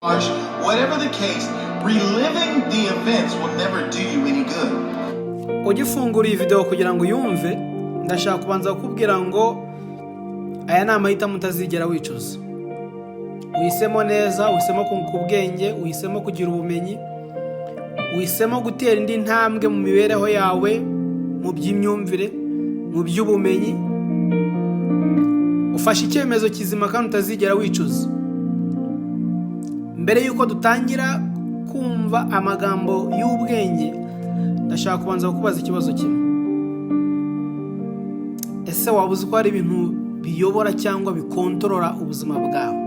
Whatever the case, reliving the events will never do you any good. Ugifungura iyi videwo kugira ngo uyumve, ndashaka kubanza kukubwira ngo aya ni amahitamo utazigera wicuza. Uhisemo neza, uhisemo kunguka ubwenge, uhisemo kugira ubumenyi, uhisemo gutera indi ntambwe mu mibereho yawe, mu by'imyumvire, mu by'ubumenyi. Ufashe icyemezo kizima kandi utazigera wicuza. Mbere y'uko dutangira kumva amagambo y'ubwenge, ndashaka kubanza kukubaza ikibazo kimwe: ese waba uzi ko hari ibintu biyobora cyangwa bikontorora ubuzima bwawe?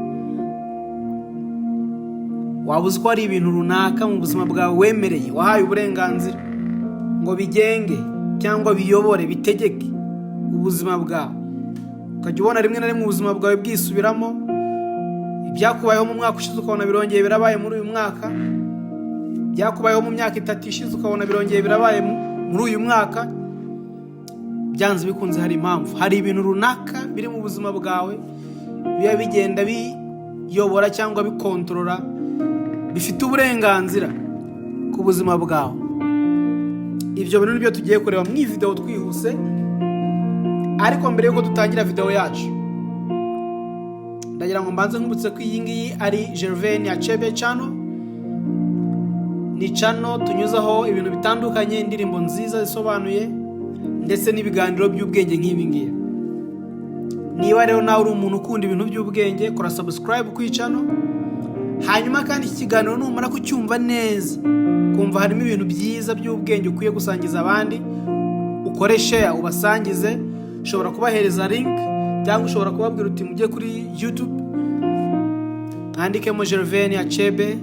Waba uzi ko hari ibintu runaka mu buzima bwawe wemereye, wahaye uburenganzira ngo bigenge cyangwa biyobore, bitegeke ubuzima bwawe, ukajya ubona rimwe na rimwe ubuzima bwawe bwisubiramo? Ibyakubayeho mu mwaka ushize ukabona birongeye birabaye muri uyu mwaka, byakubayeho mu myaka 3 ishize ukabona birongeye birabaye muri uyu mwaka. Byanze bikunze hari impamvu, hari ibintu runaka biri mu buzima bwawe biba bigenda biyobora cyangwa bikontorora, bifite uburenganzira ku buzima bwawe. Ibyo bintu nibyo tugiye kureba mu iyi videwo twihuse. Ariko mbere y'uko dutangira videwo yacu, ndagira ngo mbanze nkubutse ko iyi ngiyi ari Gervain Achebe Channel. Ni channel tunyuzaho ibintu bitandukanye, indirimbo nziza zisobanuye ndetse n'ibiganiro by'ubwenge nk'ibi ngibi. Niba rero nawe uri umuntu ukunda ibintu by'ubwenge, kora subscribe ku channel. Hanyuma kandi iki kiganiro numara kucyumva neza, kumva harimo ibintu byiza by'ubwenge ukwiye gusangiza abandi, ukore share, ubasangize. Ushobora kubahereza link cyangwa ushobora kubabwira uti: "Mujye kuri YouTube, mwandikemo Gervain Achebe",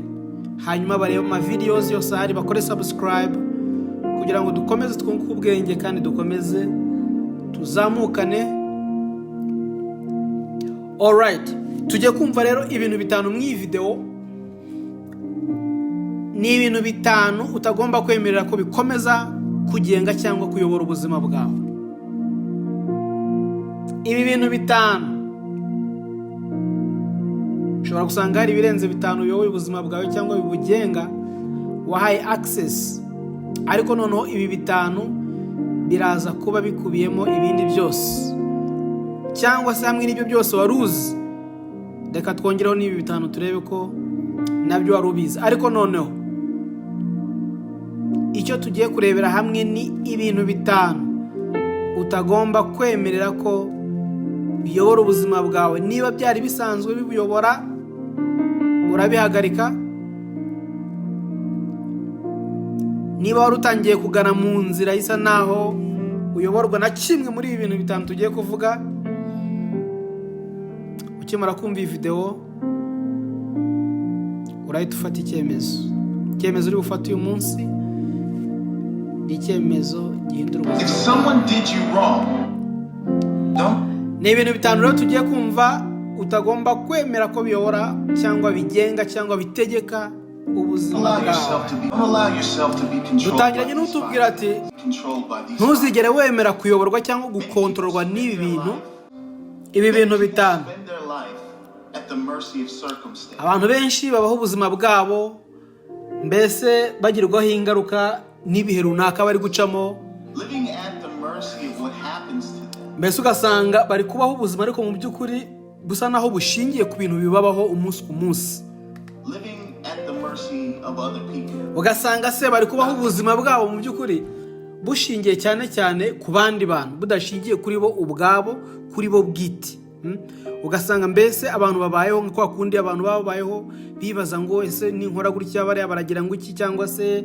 hanyuma barebe ama videos yose ahari, bakore subscribe kugira ngo dukomeze twunguke ubwenge kandi dukomeze tuzamukane. Alright, tujye kumva rero ibintu bitanu mu iyi videwo. Ni ibintu bitanu utagomba kwemerera ko bikomeza kugenga cyangwa kuyobora ubuzima bwawe. Ibi bintu bitanu, ushobora gusanga hari ibirenze bitanu biyoboye ubuzima bwawe cyangwa bibugenga, wahaye access, ariko noneho ibi bitanu biraza kuba bikubiyemo ibindi byose, cyangwa se hamwe n'ibyo byose wari uzi, reka twongereho n'ibi bitanu turebe ko nabyo wari ubizi. Ariko noneho icyo tugiye kurebera hamwe ni ibintu bitanu utagomba kwemerera ko biyobora ubuzima bwawe. Niba byari bisanzwe bibuyobora, urabihagarika. Niba wari utangiye kugana mu nzira isa naho uyoborwa na kimwe muri ibi bintu bitanu tugiye kuvuga, ukimara kumva iyi videwo urahita ufata icyemezo. Icyemezo uri bufate uyu munsi ni icyemezo gihindura ubuzima. If someone did you wrong, don't Ni ibintu bitanu rero tugiye kumva utagomba kwemera ko biyobora cyangwa bigenga cyangwa bitegeka ubuzima allow bwawe. yourself to be don't allow yourself to be controlled by Dutangiranye these n'utubwira five ati: things. Controlled by these five. "Ntuzigere wemera kuyoborwa cyangwa gukontororwa n'ibi bintu, ibi bintu bitanu." Spend their life at the mercy of circumstance. Abantu benshi babaho ubuzima bwabo mbese bagirwaho ingaruka n'ibihe runaka bari gucamo. Living at the mercy of what happens to them. Mbese ugasanga bari kubaho ubuzima, ariko mu by'ukuri busa naho bushingiye ku bintu bibabaho umunsi ku munsi. Living at the mercy of other people. Ugasanga se bari kubaho ubuzima bwabo mu by'ukuri bushingiye cyane cyane ku bandi bantu, budashingiye kuri bo ubwabo, kuri bo bwite. Ugasanga mbese abantu babayeho nka kwa kundi abantu baba babayeho bibaza ngo: "Ese ninkora gutya bariya baragira ngo iki?" Cyangwa se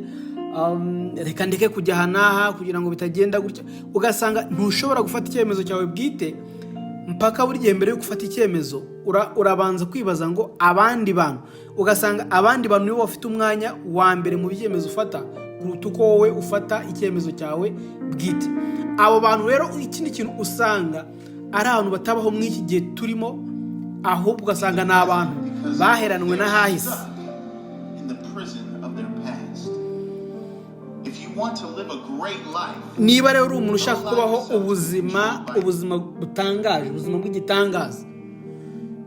"Reka ndeke kujya aha n'aha kugira ngo bitagenda gutya." Ugasanga ntushobora gufata icyemezo cyawe bwite, mpaka buri gihe mbere yo gufata icyemezo urabanza kwibaza ngo abandi bantu. Ugasanga abandi bantu nibo bafite umwanya wa mbere mu byemezo ufata kuruta uko wowe ufata icyemezo cyawe bwite. Abo bantu rero, ikindi kintu usanga ari abantu batabaho muri iki gihe turimo, ahubwo ugasanga ni abantu Because baheranwe they're n'ahahise. stuck in the prison of their past. If you want to live a great life, Niba rero uri umuntu ushaka kubaho ubuzima, ubuzima butangaje, ubuzima bw'igitangaza,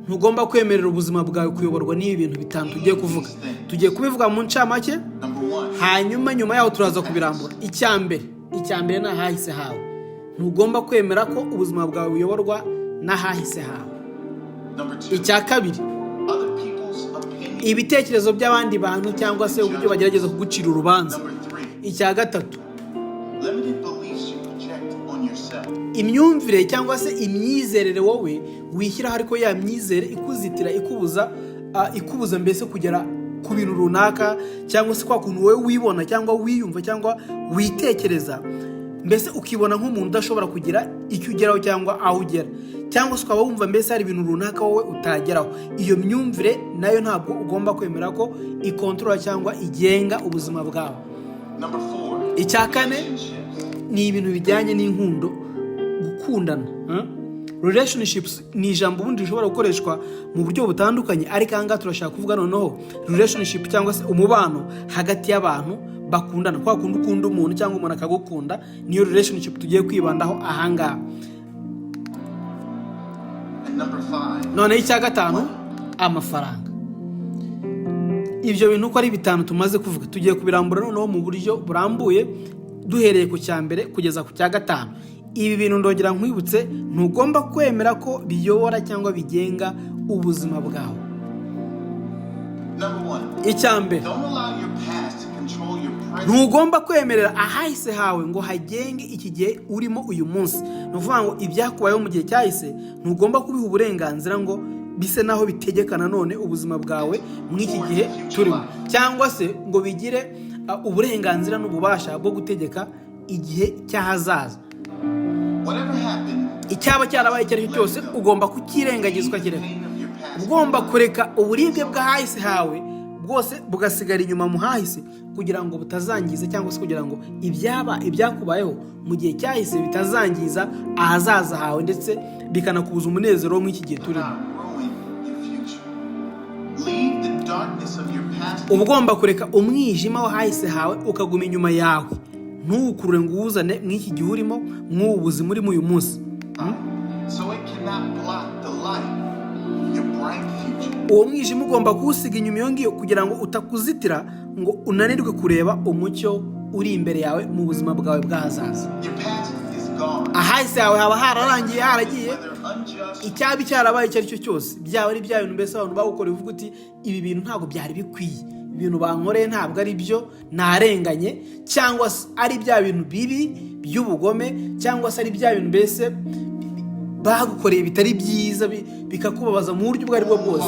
Ntugomba kwemerera ubuzima bwawe kuyoborwa n'ibi bintu bitanu tugiye kuvuga. Tugiye kubivuga mu ncamake, Number one, hanyuma nyuma yaho turaza kubirambura. Icya mbere ni ahahise hawe. Ntugomba kwemera ko ubuzima bwawe buyoborwa n'ahahise hawe. Number two, Icya kabiri, other people's opinion. ibitekerezo by'abandi bantu cyangwa se uburyo bagerageza kugucira urubanza. Number three, Icya gatatu, limited beliefs you project on yourself. imyumvire cyangwa se imyizerere wowe wishyiraho, ariko ya myizere ikuzitira, ikubuza mbese kugera ku bintu runaka, cyangwa se kwa kuntu wowe wibona cyangwa wiyumva cyangwa witekereza, mbese ukibona nk'umuntu udashobora kugira icyo ugeraho cyangwa aho ugera, cyangwa se ukaba wumva mbese hari ibintu runaka wowe utageraho. Iyo myumvire nayo ntabwo ugomba kwemera ko ikontorora cyangwa igenga ubuzima bwawe. Number four, Icya kane, relationships. ni ibintu bijyanye n'inkundo, gukundana. Relationships ni ijambo ubundi rishobora gukoreshwa mu buryo butandukanye, ariko aha ngaha turashaka kuvuga noneho relationship cyangwa se umubano hagati y'abantu bakundana, kwa kundi ukunda umuntu cyangwa umuntu akagukunda, niyo relationship tugiye kwibandaho aha ngaha. And number five, Noneho icya gatanu, amafaranga. Ibyo bintu uko ari bitanu tumaze kuvuga, tugiye kubirambura noneho mu buryo burambuye, duhereye ku cya mbere kugeza ku cya gatanu. Ibi bintu, ndongera nkwibutse, ntugomba kwemera ko biyobora cyangwa bigenga ubuzima bwawe. Number one, Icya mbere, don't allow your past to control your present. ntugomba kwemerera ahahise hawe ngo hagenge iki gihe urimo uyu munsi. Ni ukuvuga ngo ibyakubayeho mu gihe cyahise ntugomba kubiha uburenganzira ngo bise naho bitegeka nanone ubuzima bwawe muri iki gihe turimo, cyangwa se ngo bigire uburenganzira n'ububasha bwo gutegeka igihe cy'ahazaza. Whatever happened, Icyaba cyarabaye icyo ari cyo cyose, ugomba kukirengagiza, ukakireka. pain of your past Ugomba kureka uburibwe bw'ahahise hawe bwose bugasigara inyuma mu hahise, kugira ngo butazangiza, cyangwa se kugira ngo ibyakubayeho mu gihe cyahise bitazangiza ahazaza hawe, ndetse bikanakubuza umunezero wo muri iki gihe turimo. not ruin your future. Leave the darkness of your past Uba ugomba kureka umwijima w'ahahise hawe ukaguma inyuma yawe, ntuwukurure ngo uwuzane mw'iki gihe urimo, mw'ubu buzima urimo uyu munsi. so it cannot block the light of your bright future. Uwo mwijima ugomba kuwusiga inyuma iyo ngiyo, kugira ngo utakuzitira ngo unanirwe kureba umucyo uri imbere yawe mu buzima bwawe bw'ahazaza. Your past is gone. Ahahise hawe haba hararangiye, haragiye. Whether unjust Icyaba cyarabaye icyo ari cyo cyose, byaba ari bya bintu mbese abantu bagukora uvuga uti: "Ibi bintu ntabwo byari bikwiye, ibintu bankoreye ntabwo ari byo, narenganye", cyangwa se ari bya bintu bibi by'ubugome, cyangwa se ari bya bintu mbese bagukoreye bitari byiza, bikakubabaza mu buryo ubwo ari bwo bwose.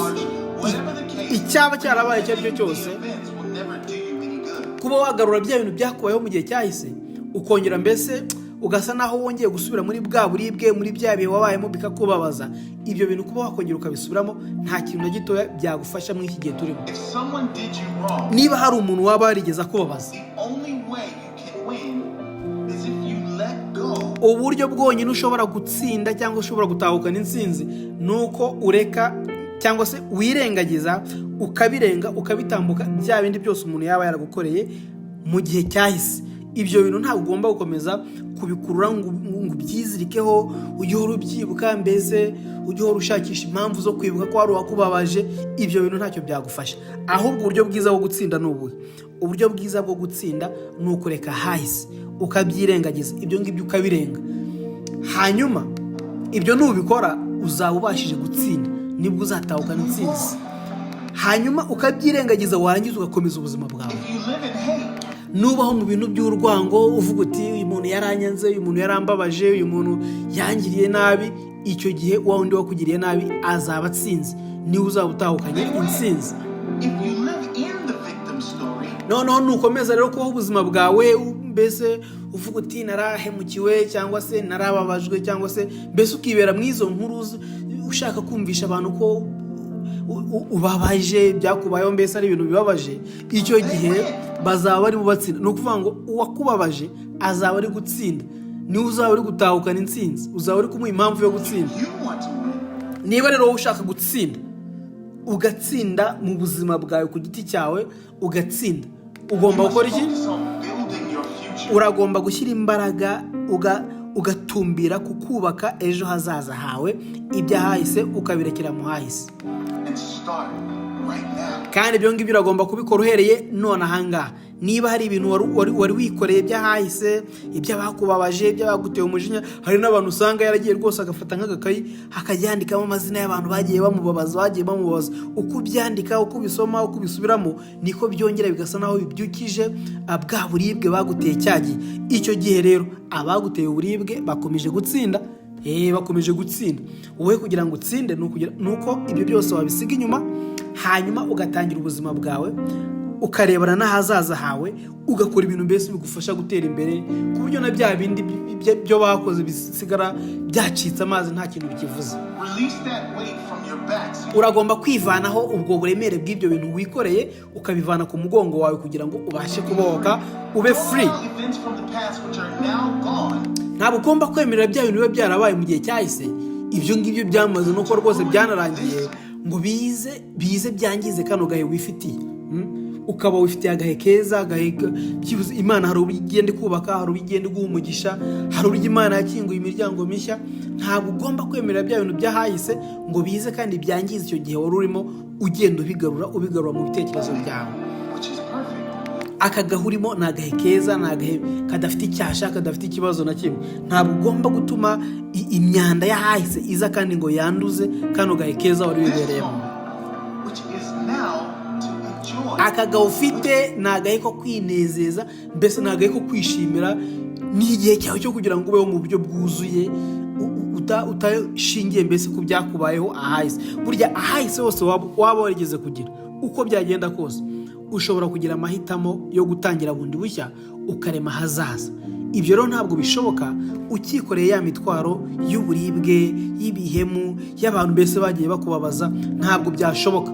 Whatever the case, Icyaba cyarabaye icyo ari cyo cyose, the events will never do you any good. kuba wagarura bya bintu byakubayeho mu gihe cyahise, ukongera mbese ugasa naho wongeye gusubira muri bwa buribwe, muri bya bihe wabayemo bikakubabaza, ibyo bintu kuba wakongera ukabisubiramo nta kintu na gitoya byagufasha muri iki gihe turimo. If someone did you wrong, Niba hari umuntu waba warigeze akubabaza, the only way you can win is if you let go uburyo bwonyine ushobora gutsinda cyangwa ushobora gutahukana intsinzi ni uko ureka cyangwa se wirengagiza, ukabirenga, ukabitambuka, bya bindi byose umuntu yaba yaragukoreye mu gihe cyahise. Ibyo bintu ntabwo ugomba gukomeza kubikurura ngo ubyizirikeho, ujye uhora ubyibuka, mbese ujye uhora ushakisha impamvu zo kwibuka ko hari uwakubabaje. Ibyo bintu ntacyo byagufasha. Ahubwo uburyo bwiza bwo gutsinda ni ubuhe? Uburyo bwiza bwo gutsinda ni ukureka hahise, ukabyirengagiza, ibyo ngibyo ukabirenga. Hanyuma ibyo nubikora uzaba ubashije gutsinda, nibwo uzatahukana intsinzi. Hanyuma ukabyirengagiza, warangiza ugakomeza ubuzima bwawe. If you live in hate, Nubaho mu bintu by'urwango, uvuga uti: "Uyu muntu yaranyanze, uyu muntu yarambabaje, uyu muntu yangiriye nabi", icyo gihe wa wundi wakugiriye nabi azaba atsinze, niwe uzaba utahukanye intsinzi. If you live in the victim story, Noneho nukomeza rero kubaho ubuzima bwawe, mbese uvuga uti: "Narahemukiwe", cyangwa se "Narababajwe", cyangwa se mbese ukibera mu izo nkuru ushaka kumvisha abantu ko ubabaje, byakubayeho mbese ari ibintu bibabaje, icyo gihe bazaba barimo batsinda. Ni ukuvuga ngo uwakubabaje azaba ari gutsinda, niwe uzaba uri gutahukana intsinzi, uzaba uri kumuha impamvu yo gutsinda. You want to win. Niba rero wowe ushaka gutsinda, ugatsinda mu buzima bwawe ku giti cyawe, ugatsinda, ugomba You must gukora iki? focus on building your future. Uragomba gushyira imbaraga. Ugatumbira ku kubaka ejo hazaza hawe, iby'ahahise ukabirekera mu hahise. And start right now. Kandi ibyo ngibyo uragomba kubikora uhereye none ahangaha. Niba hari ibintu wari wikoreye by'ahahise, iby'abakubabaje, iby'abaguteye umujinya, hari n'abantu usanga yaragiye rwose agafata nk'agakayi, akajya yandikamo amazina y'abantu bagiye bamubabaza, bagiye bamubabaza. Uko ubyandika, uko ubisoma, uko ubisubiramo, niko byongera bigasa naho bibyukije bwa buribwe baguteye cya gihe. Icyo gihe rero abaguteye uburibwe bakomeje gutsinda. Bakomeje gutsinda. Wowe kugira ngo utsinde ni uko ibyo byose wabisiga inyuma, hanyuma ugatangira ubuzima bwawe, ukarebana n'ahazaza hawe, ugakora ibintu mbese bigufasha gutera imbere, ku buryo na bya bindi byo bakoze bisigara byacitse amazi, nta kintu bikivuze. Release that weight from your back so you Uragomba kwivanaho ubwo buremere bw'ibyo bintu wikoreye, ukabivana ku mugongo wawe kugira ngo ubashe kubohoka, ube don't free. allow events from the past, which are now gone, Ntabwo ugomba kwemerera bya bintu biba byarabaye mu gihe cyahise, ibyo ngibyo byamaze nuko rwose byanarangiye, ngo bize byangize kano gahe wifitiye. Ukaba wifitiye agahe keza, agahe byibuze Imana hari uburyo igenda ikubaka, hari uburyo igenda iguha umugisha, hari uburyo Imana yakinguye imiryango mishya. Ntabwo ugomba kwemerera bya bintu by'ahahise ngo bize kandi byangize icyo gihe wari urimo, ugenda ubigarura, ubigarura mu bitekerezo byawe. which is perfect. Aka gahe urimo ni agahe keza, ni agahe kadafite icyasha, kadafite ikibazo na kimwe. Ntabwo ugomba gutuma imyanda y'ahahise iza kandi ngo yanduze kano gahe keza wari This wibereyemo. moment, which is now to enjoy. Aka gahe ufite ni agahe ko kwinezeza, mbese ni agahe ko kwishimira, ni igihe cyawe cyo kugira ngo ubeho mu buryo bwuzuye, utashingiye mbese ku byakubayeho ahahise. Burya ahahise hose waba warigeze kugira, uko byagenda kose ushobora kugira amahitamo yo gutangira bundi bushya, ukarema ahazaza. Ibyo rero ntabwo bishoboka ukikoreye ya mitwaro y'uburibwe, y'ibihemu, y'abantu mbese bagiye bakubabaza. Ntabwo byashoboka.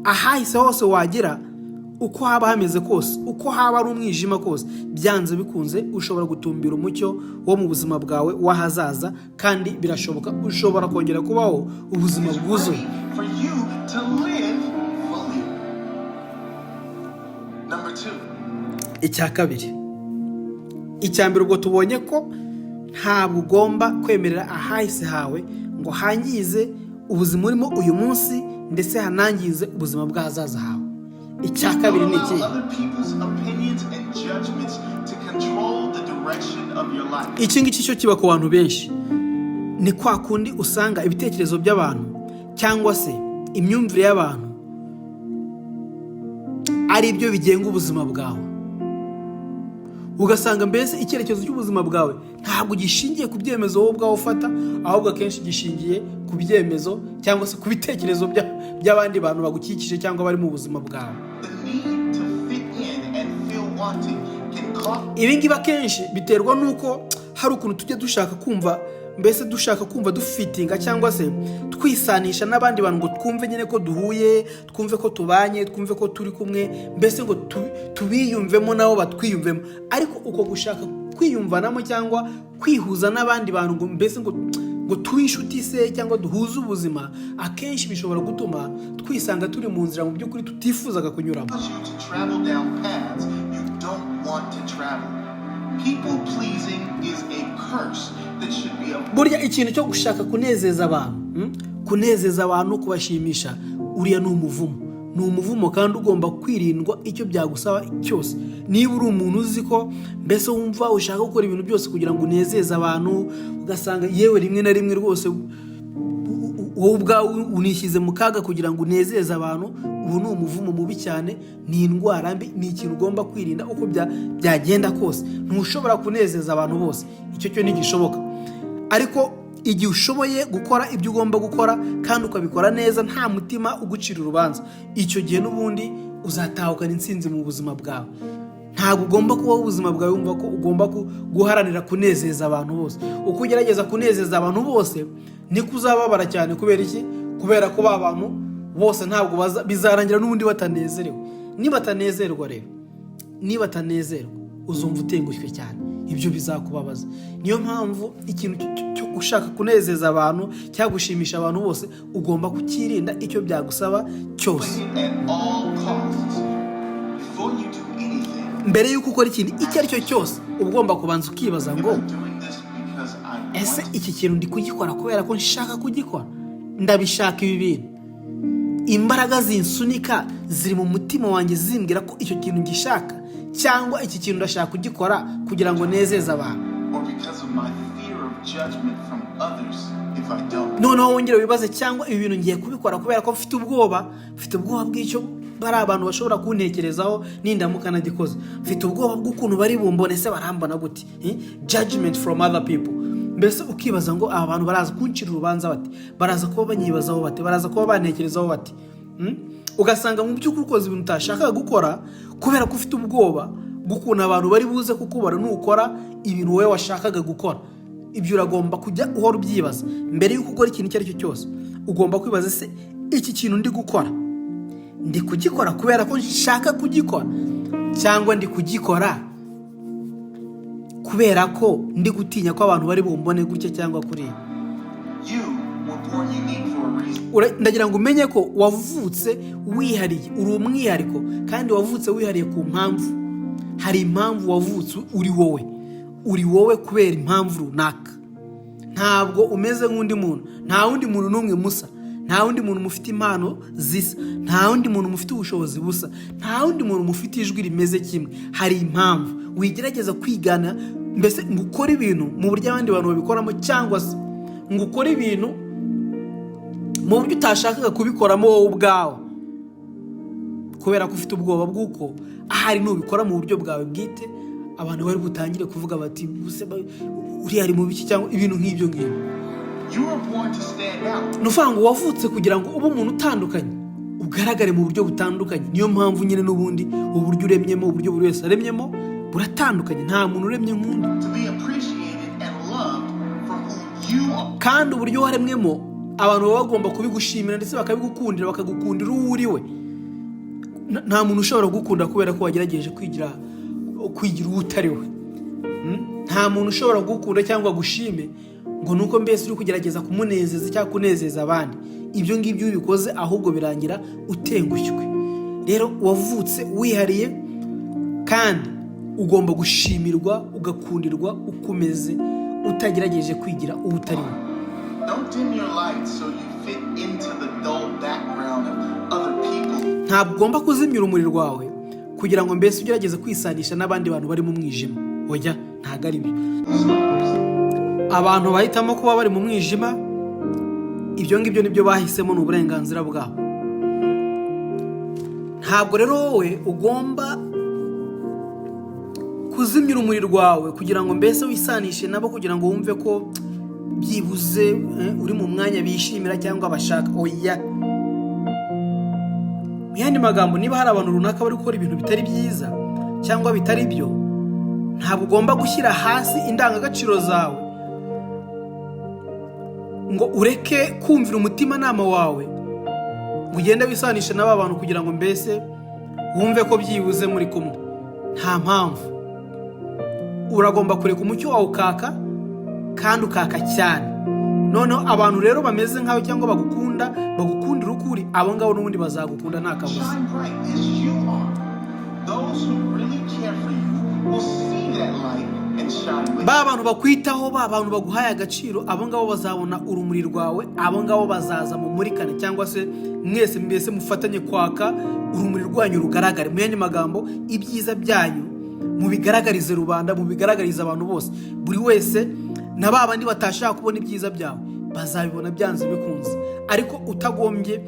Ahahise hose wagera, uko haba hameze kose, uko haba ari umwijima kose, byanze bikunze ushobora gutumbira umucyo wo mu buzima bwawe w'ahazaza, kandi birashoboka, ushobora kongera kubaho ubuzima Is bwuzuye. ready for you to live fully. Number two, Icya kabiri, icya mbere ubwo tubonye ko ntabwo ugomba kwemerera ahahise hawe ngo hangize ubuzima urimo uyu munsi, ndetse hanangize ubuzima bw'ahazaza hawe. Icya kabiri don't ni allow ikihe? other people's opinions and judgments to control the direction of your life. Iki ngiki cyo kiba ku bantu benshi. Ni kwa kundi usanga ibitekerezo by'abantu cyangwa se imyumvire y'abantu ari byo bigenga ubuzima bwawe, ugasanga mbese icyerekezo cy'ubuzima bwawe ntabwo gishingiye ku byemezo wowe ubwawe ufata, ahubwo akenshi gishingiye ku byemezo cyangwa se ku bitekerezo by'abandi bantu bagukikije cyangwa bari mu buzima bwawe. The need to fit in and feel wanted can cause Ibi ngibi akenshi biterwa n'uko hari ukuntu tujya dushaka kumva, mbese dushaka kumva dufitinga cyangwa se twisanisha n'abandi bantu, ngo twumve nyine ko duhuye, twumve ko tubanye, twumve ko turi kumwe, mbese ngo tubiyumvemo nabo batwiyumvemo. Ariko uko gushaka kwiyumvanamo cyangwa kwihuza n'abandi bantu, ngo mbese ngo tube inshuti se cyangwa duhuze ubuzima, akenshi bishobora gutuma twisanga turi mu nzira mu by'ukuri tutifuzaga kunyuramo. you to travel down paths you don't want to travel. People pleasing is a curse that should be avoided. Burya ikintu cyo gushaka kunezeza abantu, Kunezeza abantu, kubashimisha, uriya ni umuvumo, ni umuvumo kandi ugomba kwirindwa icyo byagusaba cyose. Niba uri umuntu uzi ko mbese wumva ushaka gukora ibintu byose kugira ngo unezeze abantu, ugasanga yewe rimwe na rimwe rwose wowe ubwawe unishyize mu kaga kugira ngo unezeze abantu, ubu ni umuvumo mubi cyane, ni indwara mbi, ni ikintu ugomba kwirinda uko byagenda kose. Ntushobora kunezeza abantu bose, icyo cyo ntigishoboka. Ariko igihe ushoboye gukora ibyo ugomba gukora kandi ukabikora neza, nta mutima ugucira urubanza, icyo gihe n'ubundi uzatahukana intsinzi mu buzima bwawe. Ntabwo ugomba kubaho ubuzima bwawe wumva ko ugomba guharanira kunezeza abantu bose. Uko ugerageza kunezeza abantu bose, niko uzababara cyane. Kubera iki? Kubera ko ba bantu bose ntabwo bizarangira n'ubundi batanezerewe. Nibatanezerwa rero, nibatanezerwa, uzumva utengushywe cyane, ibyo bizakubabaza. Niyo mpamvu ikintu cyo gushaka kunezeza abantu cyangwa gushimisha abantu bose ugomba kukirinda icyo byagusaba cyose. At all costs. Before you do anything, Mbere y'uko ukora ikintu icyo ari cyo cyose, uba ugomba kubanza ukibaza ngo am I doing this Iki kintu ndi kugikora kubera ko nshaka kugikora, ndabishaka ibi bintu, imbaraga zinsunika ziri mu mutima wanjye zimbwira ko icyo kintu ngishaka, cyangwa iki kintu ndashaka kugikora kugira ngo nezeze abantu? Or because of my fear of judgment from others if I don't? Noneho wongere wibaze: cyangwa ibi bintu ngiye kubikora kubera ko mfite ubwoba bw'icyo bari abantu bashobora kuntekerezaho nindamuka nagikoze, mfite ubwoba bw'ukuntu bari bumbone? Se barambona gute? Eh? Judgment from other people. Mbese ukibaza ngo aba bantu baraza kuncira urubanza bate? Baraza kuba banyibazaho bate? Baraza kuba bantekerezaho bate? Ugasanga mu by'ukuri ukoze ibintu utashakaga gukora kubera ko ufite ubwoba bw'ukuntu abantu bari buze kukubona nukora ibintu wowe washakaga gukora. Ibyo uragomba kujya uhora ubyibaza mbere y'uko ukora ikintu icyo ari cyo cyose. Ugomba kwibaza: se iki kintu ndi gukora, ndi kugikora kubera ko nshaka kugikora, cyangwa ndi kugikora kubera ko ndi gutinya ko abantu bari bumbone gutya cyangwa kuriya? You were born unique for a reason. Ndagira ngo umenye ko wavutse wihariye, uri umwihariko, kandi wavutse wihariye ku mpamvu. Hari impamvu wavutse uri wowe, uri wowe kubera impamvu runaka. Ntabwo umeze nk'undi muntu, nta wundi muntu n'umwe musa, nta wundi muntu mufite impano zisa, nta wundi muntu mufite ubushobozi busa, nta wundi muntu mufite ijwi rimeze kimwe. Hari impamvu. Wigerageza kwigana, mbese ngo ukore ibintu mu buryo abandi bantu babikoramo, cyangwa se ngo ukore ibintu mu buryo utashakaga kubikoramo wowe ubwawe, kubera ko ufite ubwoba bw'uko ahari nubikora mu buryo bwawe bwite abantu bari butangire kuvuga bati: "Ubuse uriya ari mu biki?" cyangwa ibintu nk'ibyo ngibyo. You were born to stand out. Ni ukuvuga ngo wavutse kugira ngo ube umuntu utandukanye, ugaragare mu buryo butandukanye. Niyo mpamvu nyine n'ubundi uburyo uremyemo, uburyo buri wese aremyemo buratandukanye. Nta muntu uremye nk'undi. To be appreciated and loved for who you are. Kandi uburyo waremwemo, abantu baba bagomba kubigushimira ndetse bakabigukundira, bakagukundira uwo uri we. Nta muntu ushobora kugukunda kubera ko wagerageje kwigira uwo utari we. Nta muntu ushobora kugukunda cyangwa agushime ngo nuko mbese uri kugerageza kumunezeza cyangwa kunezeza abandi. Ibyo ngibyo iyo ubikoze, ahubwo birangira utengushywe. Rero wavutse wihariye kandi ugomba gushimirwa, ugakundirwa uko umeze, utagerageje kwigira uwo utari we. Don't dim your light so you fit into the dull background of other people Ntabwo ugomba kuzimya urumuri rwawe kugira ngo mbese ugerageze kwisanisha n'abandi bantu bari mu mwijima. Oya, ntabwo ari byo. whose lives. Abantu bahitamo kuba bari mu mwijima, ibyo ngibyo nibyo bahisemo, ni uburenganzira bwabo. Ntabwo rero wowe ugomba kuzimya urumuri rwawe kugira ngo mbese wisanishe nabo, kugira ngo wumve ko byibuze uri mu mwanya bishimira cyangwa bashaka. Oya. Mu yandi magambo, niba hari abantu runaka bari gukora ibintu bitari byiza cyangwa bitari byo, ntabwo ugomba gushyira hasi indangagaciro zawe ngo ureke kumvira umutimanama wawe, ngo ugende wisanishe n'aba bantu kugira ngo mbese wumve ko byibuze muri kumwe. Nta mpamvu. Uragomba kureka umucyo wawe ukaka, kandi ukaka cyane. Noneho abantu rero bameze nkawe cyangwa bagukunda, bagukundira uko uri, abo ngabo n'ubundi bazagukunda nta kabuza. Shine bright as you are. Those who really care for you will see that light and shine with Ba bantu bakwitaho, ba bantu baguhaye agaciro, abo ngabo bazabona urumuri rwawe, abo ngabo bazaza mumurikane, cyangwa se mwese mbese mufatanye kwaka, urumuri rwanyu rugaragare. Mu yandi magambo, ibyiza byanyu mubigaragarize rubanda, mubigaragarize abantu bose, buri wese. Na ba bandi batashaka kubona ibyiza byawe bazabibona byanze bikunze, ariko utagombye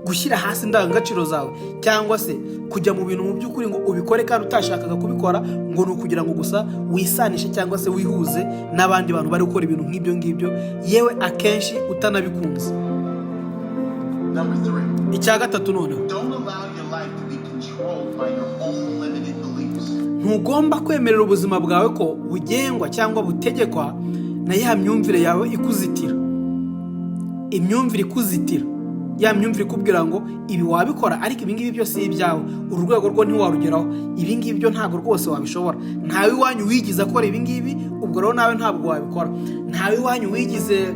gushyira hasi indangagaciro zawe, cyangwa se kujya mu bintu mu by'ukuri ngo ubikore kandi utashakaga kubikora, ngo ni ukugira ngo gusa wisanishe cyangwa se wihuze n'abandi bantu bari gukora ibintu nk'ibyo ngibyo, yewe akenshi utanabikunze. Number three, Icya gatatu noneho, don't allow your life to be controlled by your own limited beliefs. Ntugomba kwemerera ubuzima bwawe ko bugengwa cyangwa butegekwa na ya myumvire yawe ikuzitira, imyumvire ikuzitira, ya myumvire ikubwira ngo ibi wabikora, ariko ibi ngibi byo si ibyawe, uru rwego rwo ntiwarugeraho, ibi ngibi byo ntabwo rwose wabishobora, ntawe iwanyu wigize akora ibi ngibi, ubwo rero nawe ntabwo wabikora, ntawe iwanyu wigize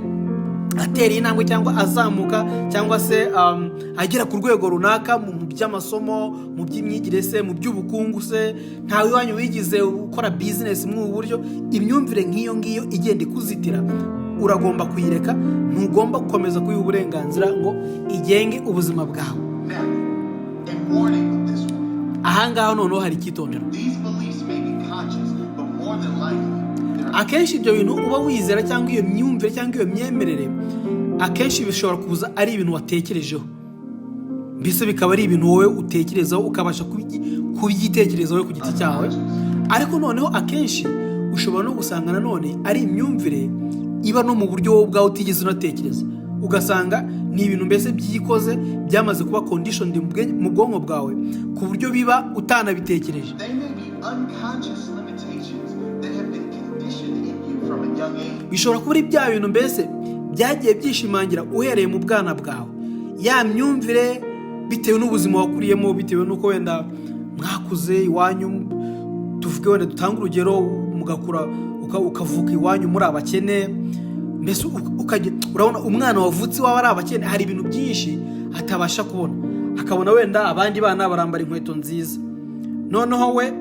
atera intambwe cyangwa azamuka cyangwa se agera ku rwego runaka mu by'amasomo, mu by'imyigire se, mu by'ubukungu se, ntawe iwanyu wigize ukora bizinesi muri ubu buryo. Imyumvire nk'iyo ngiyo igenda ikuzitira uragomba kuyireka. Ntugomba gukomeza kuyiha uburenganzira ngo igenge ubuzima bwawe. Now, a warning with this one. Ahangaha noneho hari icyitonderwa. These beliefs may be conscious, but more than likely, they're Akenshi ibyo bintu uba wizera cyangwa iyo myumvire cyangwa iyo myemerere, akenshi bishobora kuza ari ibintu watekerejeho, mbese bikaba ari ibintu wowe utekerezaho, ukabasha kubyitekerezaho ku giti cyawe. Ariko noneho akenshi ushobora no gusanga nanone ari imyumvire iba no mu buryo wowe ubwawe utigeze unatekereza, ugasanga ni ibintu mbese byikoze, byamaze kuba conditioned mu bwonko bwawe ku buryo biba utanabitekereje. They may be unconscious limitations that have been conditioned in you from a young age. Bishobora kuba ari bya bintu mbese byagiye byishimangira uhereye mu bwana bwawe, ya myumvire, bitewe n'ubuzima wakuriyemo, bitewe n'uko wenda mwakuze iwanyu. Tuvuge wenda, dutange urugero, mugakura ukavuka iwanyu muri abakene, mbese ukajya urabona umwana wavutse iwawe ari abakene, hari ibintu byinshi atabasha kubona. Akabona wenda abandi bana barambara inkweto nziza, noneho we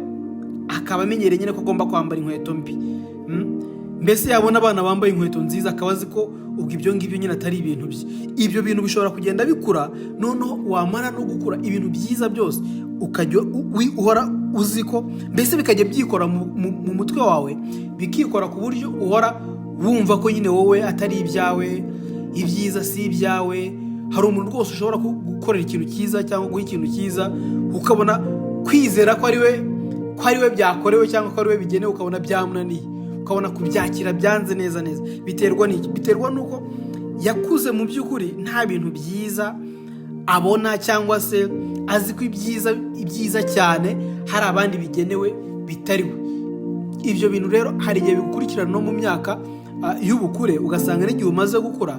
akaba amenyereye nyine ko agomba kwambara inkweto mbi. Mbese yabona abana bambaye inkweto nziza, akaba azi ko ubwo ibyo ngibyo nyine atari ibintu bye. Ibyo bintu bishobora kugenda bikura, noneho wamara no gukura, ibintu byiza byose ukajya uhora uzi ko mbese bikajya byikora mu mutwe wawe, bikikora ku buryo uhora wumva ko nyine wowe atari ibyawe, ibyiza si ibyawe. Hari umuntu rwose ushobora gukorera ikintu cyiza cyangwa guha ikintu cyiza, ukabona kwizera ko ari we byakorewe cyangwa ko ari we bigenewe, ukabona byamunaniye, ukabona kubyakira byanze neza neza. Biterwa n'iki? Biterwa n'uko yakuze mu by'ukuri nta bintu byiza abona, cyangwa se azi ko ibyiza cyane hari abandi bigenewe bitari we. Ibyo bintu rero hari igihe bigukurikirana no mu myaka y'ubukure, ugasanga n'igihe umaze gukura,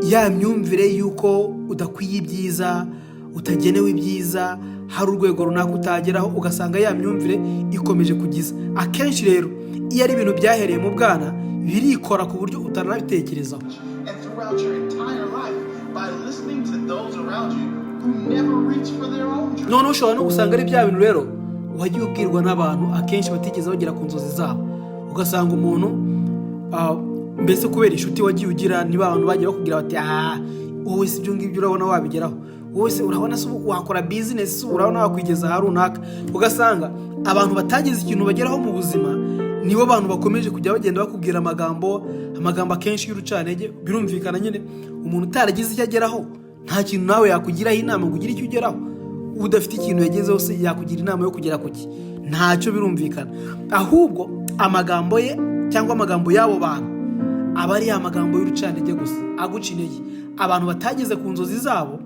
ya myumvire y'uko udakwiye ibyiza, utagenewe ibyiza, hari urwego runaka utageraho, ugasanga ya myumvire ikomeje kugiza. Akenshi rero iyo ari ibintu byahereye mu bwana, birikora ku buryo utanabitekerezaho. And throughout your entire life by listening to those around you who never reach for their own dreams. Noneho ushobora no gusanga ari bya bintu rero wagiye ubwirwa n'abantu akenshi batigeze bagera ku nzozi zabo. Ugasanga umuntu mbese kubera inshuti wagiye ugira, niba abantu bagiye bakubwira bati: "Ah, wowe si ibyo ngibyo urabona wabigeraho? Wowe se urabona se ubu wakora bizinesi? Se urabona wakwigeza aha runaka?" Ugasanga abantu batagize ikintu bageraho mu buzima nibo bantu bakomeje kujya bagenda bakubwira amagambo akenshi y'urucantege. Birumvikana nyine, umuntu utaragize icyo ageraho nta kintu nawe yakugiraho inama ngo ugire icyo ugeraho. Udafite ikintu yagezeho se yakugira inama yo kugera ku ki? Ntacyo. Birumvikana. Ahubwo amagambo ye cyangwa amagambo y'abo bantu aba ari ya magambo y'urucantege gusa aguca intege. Abantu batageze ku nzozi zabo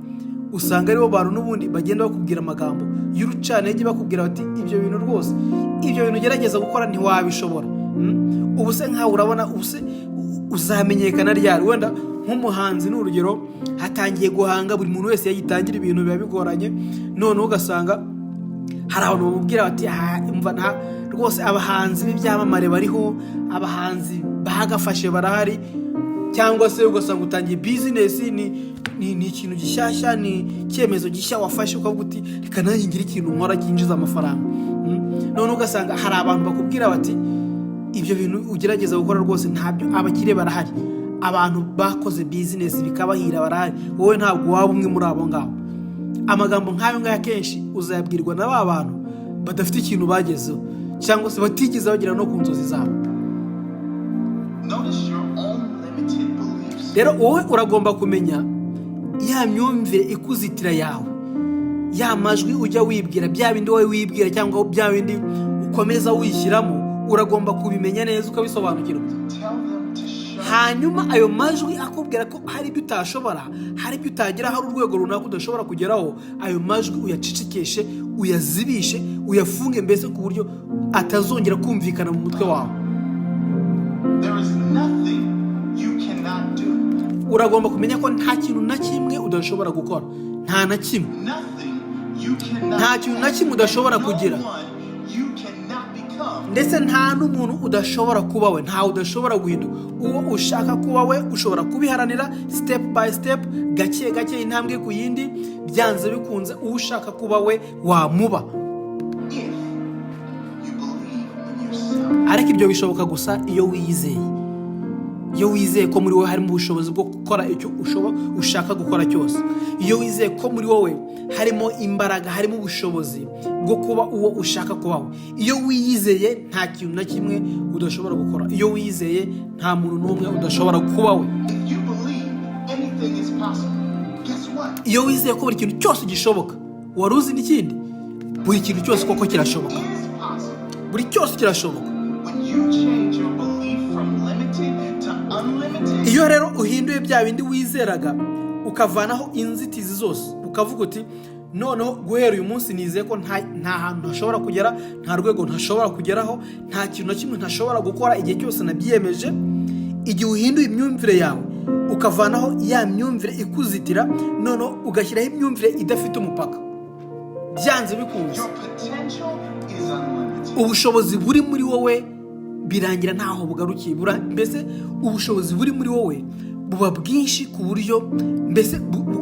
usanga aribo bantu n'ubundi bagenda bakubwira amagambo y'urucantege, bakubwira bati: "Ibyo bintu rwose, ibyo bintu ugerageza gukora ntiwabishobora. Ubu se nkawe urabona, ubu se uzamenyekana ryari?" Wenda nk'umuhanzi ni urugero, hatangiye guhanga, buri muntu wese yagitangira ibintu biba bigoranye. Noneho ugasanga hari abantu bamubwira bati: "Ah, umva, nta rwose, abahanzi b'ibyamamare bariho, abahanzi bagafashe barahari." Cyangwa se ugasanga utangiye bizinesi, ni ikintu gishyashya, ni icyemezo gishya wafashe, ukavuga uti: "Reka nanjye ngire ikintu nkora cyinjiza amafaranga." Noneho ugasanga hari abantu bakubwira bati: "Ibyo bintu ugerageza gukora rwose ntabyo, abakire barahari, abantu bakoze bizinesi bikabahira barahari, wowe ntabwo waba umwe muri abo ngabo." Amagambo nk'ayo ngayo akenshi uzayabwirwa na ba bantu badafite ikintu bagezeho cyangwa se batigeze bagera no ku nzozi zabo. Notice your own limited beliefs. Rero wowe uragomba kumenya ya myumvire ikuzitira yawe, ya majwi ujya wibwira, bya bindi wowe wibwira cyangwa bya bindi ukomeza wishyiramo. Uragomba kubimenya neza, ukabisobanukirwa. Tell them to shut Hanyuma ayo majwi akubwira ko hari ibyo utashobora, hari ibyo utagera, hari urwego runaka udashobora kugeraho, ayo majwi uyacecekeshe, uyazibishe, uyafunge, mbese ku buryo atazongera kumvikana mu mutwe wawe. There is nothing you cannot do. Uragomba kumenya ko nta kintu na kimwe udashobora gukora, nta na kimwe. Nothing you cannot Nta kintu na kimwe udashobora And no kugira. one you cannot become. Ndetse nta n'umuntu udashobora kuba we, ntawe udashobora guhinduka. Uwo ushaka kuba we ushobora kubiharanira step by step, gake gake, intambwe ku yindi. Byanze bikunze, uwo ushaka kuba we wamuba. If you believe in yourself. Ariko ibyo bishoboka gusa iyo wiyizeye, iyo wizeye ko muri wowe harimo ubushobozi bwo gukora icyo ushaka gukora cyose, iyo wizeye ko muri wowe harimo imbaraga, harimo ubushobozi bwo kuba uwo ushaka kubaho. Iyo wiyizeye, nta kintu na kimwe udashobora gukora. Iyo wiyizeye, nta muntu n'umwe udashobora kuba we. If you believe anything is possible, guess what? Iyo wizeye ko buri kintu cyose gishoboka, wari uzi n'ikindi? Buri kintu cyose koko kirashoboka. Is possible. Buri cyose kirashoboka. When you change your belief from limited to unlimited, Iyo rero uhinduye bya bindi wizeraga, ukavanaho inzitizi zose, ukavuga uti: "Noneho guhera uyu munsi nizeye ko nta hantu ntashobora kugera, nta rwego ntashobora kugeraho, nta kintu na kimwe ntashobora gukora igihe cyose nabyiyemeje." Igihe uhinduye imyumvire yawe, ukavanaho ya myumvire ikuzitira, noneho ugashyiraho imyumvire idafite umupaka, byanze bikunze, your potential is unlimited. ubushobozi buri muri wowe birangira ntaho bugarukiye. Mbese ubushobozi buri muri wowe buba bwinshi ku buryo mbese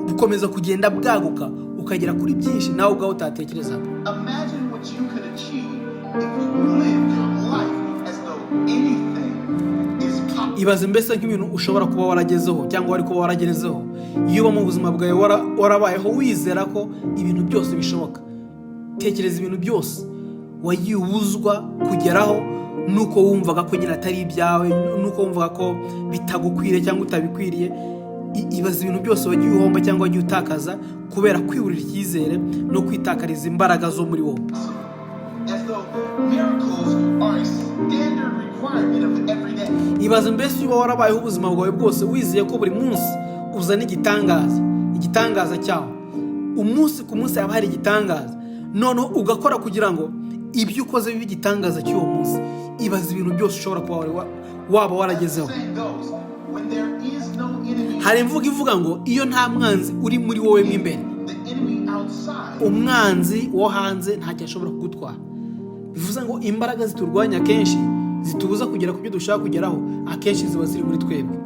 bukomeza kugenda bwaguka, ukagera kuri byinshi nawe ubwawe utatekerezaga. Imagine what you could achieve if you lived your life as though anything is possible. Ibaze mbese nk'ibintu ushobora kuba waragezeho cyangwa wari kuba waragezeho iyo uba mu buzima bwawe warabayeho wizera ko ibintu byose bishoboka. Tekereza ibintu byose wagiye ubuzwa kugeraho nuko wumvaga ko nyine atari ibyawe, nuko wumvaga ko bitagukwiriye cyangwa utabikwiriye. Ibaze ibintu byose wagiye uhomba cyangwa wagiye utakaza kubera kwiburira icyizere no kwitakariza imbaraga zo muri wowe. As though miracles are a standard requirement of every day. Ibaze mbese uba warabayeho ubuzima bwawe bwose wizeye ko buri munsi uzana igitangaza, igitangaza cyawo. Umunsi ku munsi haba hari igitangaza, noneho ugakora kugira ngo ibyo ukoze bibe igitangaza cy'uwo munsi. Ibaze ibintu byose ushobora kuba waba waragezeho. The saying goes, when there is no enemy, Hari imvugo ivuga ngo iyo nta mwanzi uri muri wowe mo imbere, the enemy outside umwanzi wo hanze ntacyo ashobora kugutwara. Bivuze ngo imbaraga ziturwanya akenshi, zitubuza kugera ku byo dushaka kugeraho, akenshi ziba ziri muri twebwe.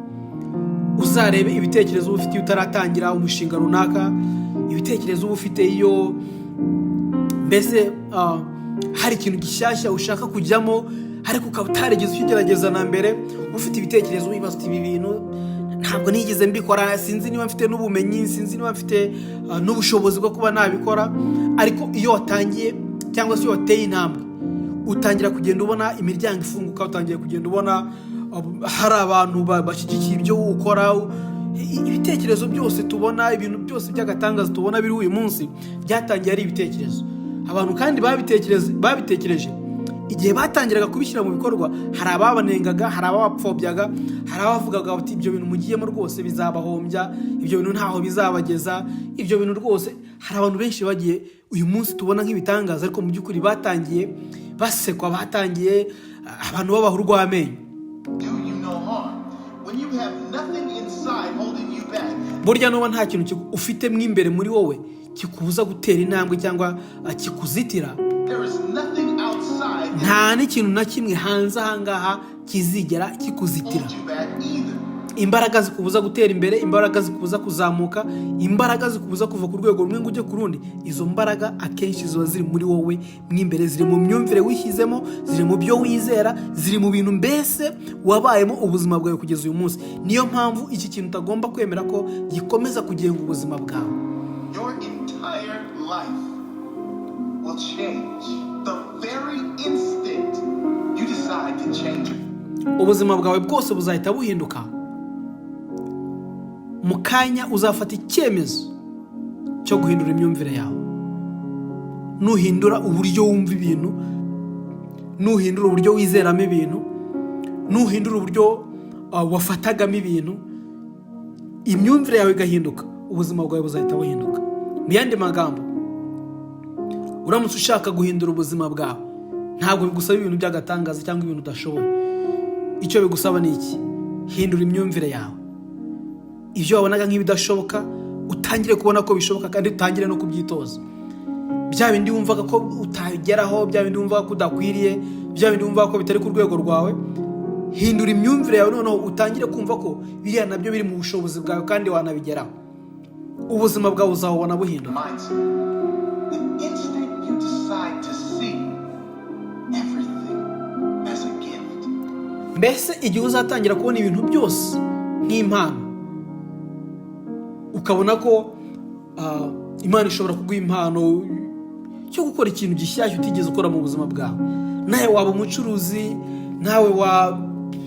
Uzarebe ibitekerezo uba ufite iyo utaratangira umushinga runaka, ibitekerezo uba ufite iyo mbese hari ikintu gishyashya ushaka kujyamo ariko ukaba utarigeze ukigerageza na mbere. Ufite ibitekerezo wibaza uti: "Ibi bintu ntabwo nigeze mbikora, sinzi niba mfite n'ubumenyi, sinzi niba mfite n'ubushobozi bwo kuba nabikora." Ariko iyo watangiye cyangwa se iyo wateye intambwe, utangira kugenda ubona imiryango ifunguka, utangiye kugenda ubona hari abantu bashyigikiye ibyo ukora. Ibitekerezo byose tubona, ibintu byose by'agatangaza tubona biri uyu munsi, byatangiye ari ibitekerezo. Abantu kandi babitekereje, igihe batangiraga kubishyira mu bikorwa, hari ababanengaga, hari ababapfobyaga, hari abavugaga bati: "Ibyo bintu mugiyemo rwose bizabahombya, ibyo bintu ntaho bizabageza, ibyo bintu rwose." Hari abantu benshi bagiye uyu munsi tubona nk'ibitangaza, ariko mu by'ukuri batangiye basekwa, batangiye abantu babaha urw'amenyo. Do you no harm. When you have nothing inside holding you back, Burya nuba nta kintu ufite mo imbere muri wowe kikubuza gutera intambwe cyangwa kikuzitira, there is nothing outside that nta n'ikintu na kimwe hanze ahangaha kizigera kikuzitira. holds you back either. Imbaraga zikubuza gutera imbere, imbaraga zikubuza kuzamuka, imbaraga zikubuza kuva ku rwego rumwe ngo ujye ku rundi, izo mbaraga akenshi ziba ziri muri wowe mo imbere, ziri mu myumvire wishyizemo, ziri mu byo wizera, ziri mu bintu mbese wabayemo ubuzima bwawe kugeza uyu munsi. Niyo mpamvu iki kintu utagomba kwemera ko gikomeza kugenga ubuzima bwawe. Your entire life will change the very instant you decide to change it. Ubuzima bwawe bwose buzahita buhinduka mu kanya uzafata icyemezo cyo guhindura imyumvire yawe. Nuhindura uburyo wumva ibintu, nuhindura uburyo wizeramo ibintu, nuhindura uburyo wafatagamo ibintu, imyumvire yawe igahinduka, ubuzima bwawe buzahita buhinduka. Mu yandi magambo, uramutse ushaka guhindura ubuzima bwawe, ntabwo bigusaba ibintu by'agatangaza cyangwa ibintu udashoboye. Icyo bigusaba ni iki? Hindura imyumvire yawe. Ibyo wabonaga nk'ibidashoboka, utangire kubona ko bishoboka, kandi utangire no kubyitoza. Bya bindi wumvaga ko utageraho, bya bindi wumvaga ko udakwiriye, Bya bindi wumva ko bitari ku rwego rwawe, hindura imyumvire yawe, noneho utangire kumva ko biriya nabyo biri mu bushobozi bwawe kandi wanabigeraho. Ubuzima bwawe uzabubona buhinduka. Mindset. The instant you decide to see everything as a gift, Mbese igihe uzatangira kubona ibintu byose nk'impano, ukabona ko Imana ishobora kuguha impano cyo gukora ikintu gishyashya utigeze ukora mu buzima bwawe, nawe waba umucuruzi, nawe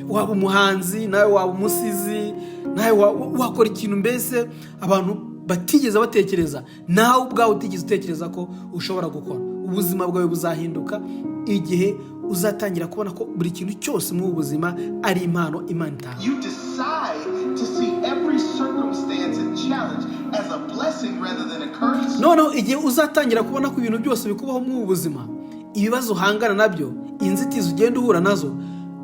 waba umuhanzi, nawe waba umusizi, nawe wakora ikintu mbese abantu batigeze batekereza, nawe ubwawe utigeze utekereza ko ushobora gukora. Ubuzima bwawe buzahinduka igihe uzatangira kubona ko buri kintu cyose muri ubu buzima ari impano Imana itanga. You decide to see every circumstance and challenge as a blessing rather than a curse. Noneho igihe uzatangira kubona ko ibintu byose bikubaho muri ubu buzima, ibibazo uhangana nabyo, inzitizi ugenda uhura nazo,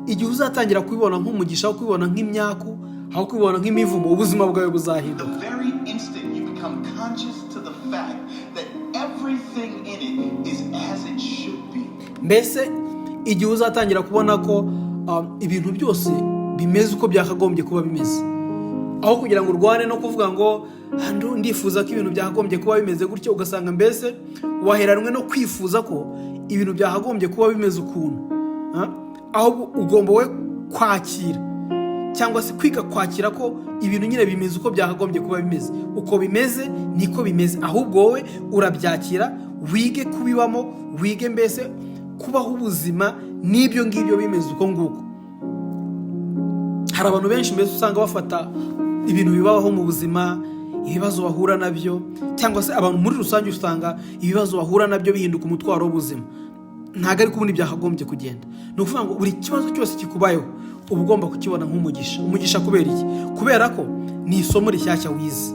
igihe uzatangira kubibona nk'umugisha, aho kubibona nk'imyaku, aho kubibona nk'imivumo, ubuzima bwawe buzahinduka. The very instant you become conscious to the fact that everything in it is as it should be. Mbese igihe uzatangira kubona ko ibintu byose bimeze uko byakagombye kuba bimeze, aho kugira ngo urwane no kuvuga ngo: "Ah, ndifuza ko ibintu byakagombye kuba bimeze gutyo," ugasanga mbese waheranwe no kwifuza ko ibintu byakagombye kuba bimeze ukuntu. Ah? Ahubwo ugomba we kwakira, cyangwa se kwiga kwakira ko ibintu nyine bimeze uko byakagombye kuba bimeze. Uko bimeze niko bimeze, ahubwo wowe urabyakira, wige kubibamo, wige mbese kubaho ubuzima n'ibyo ngibyo bimeze uko nguko. Hari abantu benshi mbese usanga bafata ibintu bibabaho mu buzima, ibibazo bahura nabyo, cyangwa se abantu muri rusange, usanga ibibazo bahura nabyo bihinduka umutwaro w'ubuzima. Ntabwo ariko ubundi byakagombye kugenda. Ni ukuvuga ngo buri kibazo cyose kikubayeho uba ugomba kukibona nk'umugisha. Umugisha kubera iki? Kubera ko ni isomo rishyashya wize,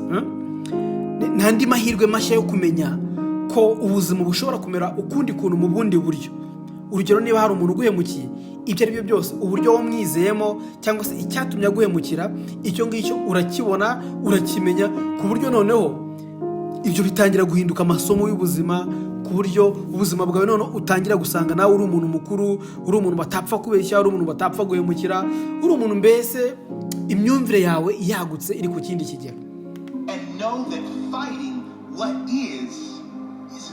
N'andi mahirwe mashya yo kumenya ko ubuzima bushobora kumera ukundi kuntu, mu bundi buryo. Urugero, niba hari umuntu uguhemukiye, ibyo ari byo byose, uburyo wamwizeyemo cyangwa se icyatumye aguhemukira, icyo ngicyo urakibona, urakimenya, ku buryo noneho ibyo bitangira guhinduka amasomo y'ubuzima, ku buryo ubuzima bwawe noneho utangira gusanga nawe uri umuntu mukuru, uri umuntu batapfa kubeshya, uri umuntu batapfa guhemukira, uri umuntu mbese imyumvire yawe yagutse, iri ku kindi kigero. And know that fighting what is